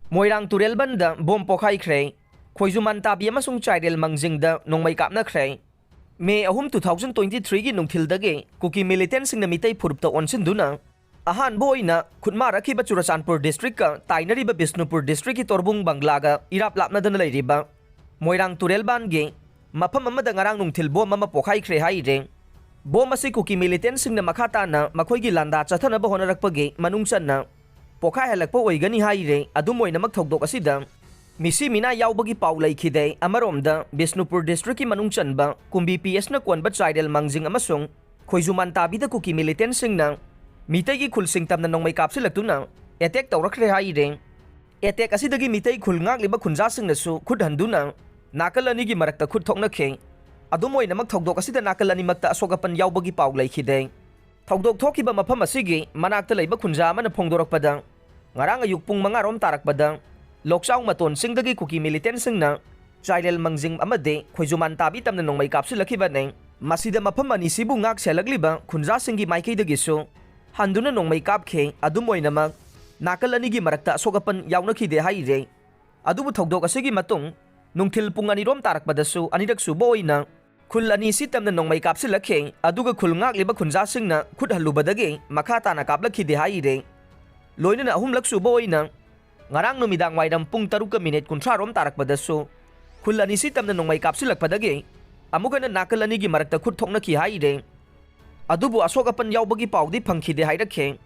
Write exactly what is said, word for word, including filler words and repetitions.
ꯃꯣꯏꯔꯥꯡ ꯇꯨꯔꯦꯜ ꯕꯟꯗ ꯕꯣꯝ ꯄꯣꯈꯥꯏꯈ꯭ꯔꯦ꯫ ꯈꯣꯏꯖꯨꯃꯥꯟ ꯇꯥꯕꯤ ꯑꯃꯁꯨꯡ ꯆꯥꯏꯔꯦꯜ ꯃꯥꯡꯖꯤꯡꯗ ꯅꯣꯡꯃꯩ ꯀꯥꯞꯅꯈ꯭ꯔꯦ꯫ ꯃꯦ ꯑꯍꯨꯝ, two thousand twenty three ꯒꯤ ꯅꯨꯡꯊꯤꯜꯗꯒꯤ ꯀꯨꯀꯤ ꯃꯤꯂꯤꯇꯦꯟꯁꯤꯡꯅ ꯃꯤꯇꯩ ꯐꯨꯔꯨꯞꯇ ꯑꯣꯟꯁꯤꯟꯗꯨꯅ ꯑꯍꯥꯟꯕ ꯑꯣꯏꯅ ꯈꯨꯠꯃꯥꯔꯛꯈꯤꯕ ꯆꯨꯔꯆꯥꯟꯄꯨꯔ ꯗꯤꯁꯇ꯭ꯔꯤꯛꯀ ꯇꯥꯏꯅꯔꯤꯕ ꯕꯤꯁꯅꯨꯄꯨꯔ ꯗꯤꯁꯇ꯭ꯔꯤꯛꯀꯤ ꯇꯣꯔꯕꯨꯡ ꯕꯪꯒ꯭ꯂꯥꯒ ꯏꯔꯥꯞ ꯂꯥꯞꯅꯗꯅ ꯂꯩꯔꯤꯕ ꯃꯣꯏꯔꯥꯡ ꯇꯨꯔꯦꯜ ꯕꯥꯟꯒꯤ ꯃꯐꯝ ꯑꯃꯗ ꯉꯔꯥꯡ ꯅꯨꯡꯊꯤꯜ ꯕꯣꯝ ꯑꯃ ꯄꯣꯈꯥꯏꯈ꯭ꯔꯦ ꯍꯥꯏꯔꯦ꯫ ꯕꯣꯝ ꯑꯁꯤ ꯀꯨꯀꯤ ꯃꯤꯂꯤꯇꯦꯟꯁꯤꯡꯅ ꯃꯈꯥ ꯇꯥꯅ ꯃꯈꯣꯏꯒꯤ ꯂꯥꯟꯗꯥ ꯆꯠꯊꯅꯕ ꯍꯣꯠꯅꯔꯛꯄꯒꯤ ꯃꯅꯨꯡ ꯆꯟꯅ ꯄꯣꯈꯥꯏꯍꯜꯂꯛꯄ ꯑꯣꯏꯒꯅꯤ ꯍꯥꯏꯔꯦ꯫ ꯑꯗꯨꯝ ꯑꯣꯏꯅꯃꯛ ꯊꯧꯗꯣꯛ ꯑꯁꯤꯗ ꯃꯤꯁꯤ ꯃꯤꯅꯥ ꯌꯥꯎꯕꯒꯤ ꯄꯥꯎ ꯂꯩꯈꯤꯗꯦ꯫ ꯑꯃꯔꯣꯝꯗ ꯕꯤꯁꯅꯨꯄꯨꯔ ꯗꯤꯁꯇ꯭ꯔꯤꯛꯀꯤ ꯃꯅꯨꯡ ꯆꯟꯕ ꯀꯨꯝꯕꯤ ꯄꯤ ꯑꯦꯁꯅ ꯀꯣꯟꯕ ꯆꯥꯏꯔꯦꯜ ꯃꯥꯡꯖꯤꯡ ꯑꯃꯁꯨꯡ ꯈꯣꯏꯖꯨꯃꯥꯟ ꯇꯥꯕꯤꯗ ꯀꯨꯀꯤ ꯃꯤꯂꯤꯇꯦꯟꯁꯤꯡꯅ ꯃꯤꯇꯩꯒꯤ ꯈꯨꯜꯁꯤꯡ ꯇꯝꯅ ꯅꯣꯡꯃꯩ ꯀꯥꯞꯁꯤꯜꯂꯛꯇꯨꯅ ꯑꯦꯇꯦꯛ ꯇꯧꯔꯛꯈ꯭ꯔꯦ ꯍꯥꯏꯔꯦ꯫ ꯑꯦꯇꯦꯛ ꯑꯁꯤꯗꯒꯤ ꯃꯤꯇꯩ ꯈꯨꯜ ꯉꯥꯛꯂꯤꯕ ꯈꯨꯟꯖꯥꯁꯤꯡꯅꯁꯨ ꯈꯨꯠ ꯍꯟꯗꯨꯅ ꯅꯥꯀꯜ ꯑꯅꯤꯒꯤ ꯃꯔꯛꯇ ꯈꯨꯠ ꯊꯣꯛꯅꯈꯤ꯫ ꯑꯗꯨꯝ ꯑꯣꯏꯅꯃꯛ ꯊꯧꯗꯣꯛ ꯑꯁꯤꯗ ꯅꯥꯀꯜ ꯑꯅꯤꯃꯛꯇ ꯑꯁꯣꯛ ꯑꯄꯟ ꯌꯥꯎꯕꯒꯤ ꯄꯥꯎ ꯂꯩꯈꯤꯗꯦ꯫ ꯊꯧꯗꯣꯛ ꯊꯣꯛꯈꯤꯕ ꯃꯐꯝ ꯑꯁꯤꯒꯤ ꯃꯅꯥꯛꯇ ꯂꯩꯕ ꯈꯨꯟꯖꯥ ꯑꯃꯅ ꯐꯣꯡꯗꯣꯔꯛꯄꯗ, ꯉꯔꯥꯡ ꯑꯌꯨꯛ ꯄꯨꯡ ꯃꯉꯥ ꯔꯣꯝ ꯇꯥꯔꯛꯄꯗ ꯂꯣꯛꯆꯥꯎ ꯃꯇꯣꯟ ꯆꯤꯡꯗꯒꯤ ꯀꯨꯀꯤ ꯃꯤꯂꯤꯇꯦꯟꯁꯤꯡꯅ ꯆꯥꯏꯔꯦꯜ ꯃꯥꯡꯖꯤꯡ ꯑꯃꯗꯤ ꯈꯣꯏꯖꯨꯃꯥꯟ ꯇꯥꯕꯤ ꯇꯝꯅ ꯅꯣꯡꯃꯩ ꯀꯥꯞꯁꯤꯜꯂꯛꯈꯤꯕꯅꯤ꯫ ꯃꯁꯤꯗ ꯃꯐꯝ ꯑꯅꯤꯁꯤꯕꯨ ꯉꯥꯛ ꯁꯦꯜꯂꯛꯂꯤꯕ ꯈꯨꯟꯖꯥꯁꯤꯡꯒꯤ ꯃꯥꯏꯀꯩꯗꯒꯤꯁꯨ ꯍꯟꯗꯨꯅ ꯅꯣꯡꯃꯩ ꯀꯥꯞꯈꯤ꯫ ꯑꯗꯨꯝ ꯑꯣꯏꯅꯃꯛ ꯅꯥꯀꯜ ꯑꯅꯤꯒꯤ ꯃꯔꯛꯇ ꯑꯁꯣꯛ ꯑꯄꯟ ꯌꯥꯎꯅꯈꯤꯗꯦ ꯍꯥꯏꯔꯦ꯫ ꯑꯗꯨꯕꯨ ꯊꯧꯗꯣꯛ ꯑꯁꯤꯒꯤ ꯃꯇꯨꯡ ꯅꯨꯡꯊꯤꯜ ꯄꯨꯡ ꯑꯅꯤ ꯔꯣꯝ ꯇꯥꯔꯛꯄꯗꯁꯨ ꯑꯅꯤꯔꯛ ꯁꯨꯕ ꯑꯣꯏꯅ ꯈꯨꯜ ꯑꯅꯤꯁꯤ ꯇꯝꯅ ꯅꯣꯡꯃꯩ ꯀꯥꯞꯁꯤꯜꯂꯛꯈꯤ꯫ ꯑꯗꯨꯒ ꯈꯨꯜ ꯉꯥꯛꯂꯤꯕ ꯈꯨꯟꯖꯥꯁꯤꯡꯅ ꯈꯨꯠ ꯍꯜꯂꯨꯕꯗꯒꯤ ꯃꯈꯥ ꯇꯥꯅ ꯀꯥꯞꯂꯛꯈꯤꯗꯦ ꯍꯥꯏꯔꯦ꯫ ꯂꯣꯏꯅꯅ ꯑꯍꯨꯝꯂꯛ ꯁꯨꯕ ꯑꯣꯏꯅ ꯉꯔꯥꯡ ꯅꯨꯃꯤꯗꯥꯡ ꯋꯥꯏꯔꯝ ꯄꯨꯡ ꯇꯔꯨꯛꯀ ꯃꯤꯅꯤꯠ ꯀꯨꯟꯊ꯭ꯔꯥ ꯔꯣꯝ ꯇꯥꯔꯛꯄꯗꯁꯨ ꯈꯨꯜ ꯑꯅꯤꯁꯤ ꯇꯝꯅ ꯅꯣꯡꯃꯩ ꯀꯥꯞꯁꯤꯜꯂꯛꯄꯗꯒꯤ ꯑꯃꯨꯛ ꯍꯟꯅ ꯅꯥꯀꯜ ꯑꯅꯤꯒꯤ ꯃꯔꯛꯇ ꯈꯨꯠ ꯊꯣꯛꯅꯈꯤ ꯍꯥꯏꯔꯦ꯫ ꯑꯗꯨꯕꯨ ꯑꯁꯣꯛ ꯑꯄꯟ ꯌꯥꯎꯕꯒꯤ ꯄꯥꯎꯗꯤ ꯐꯪꯈꯤꯗꯦ ꯍꯥꯏꯔꯛꯈꯤ꯫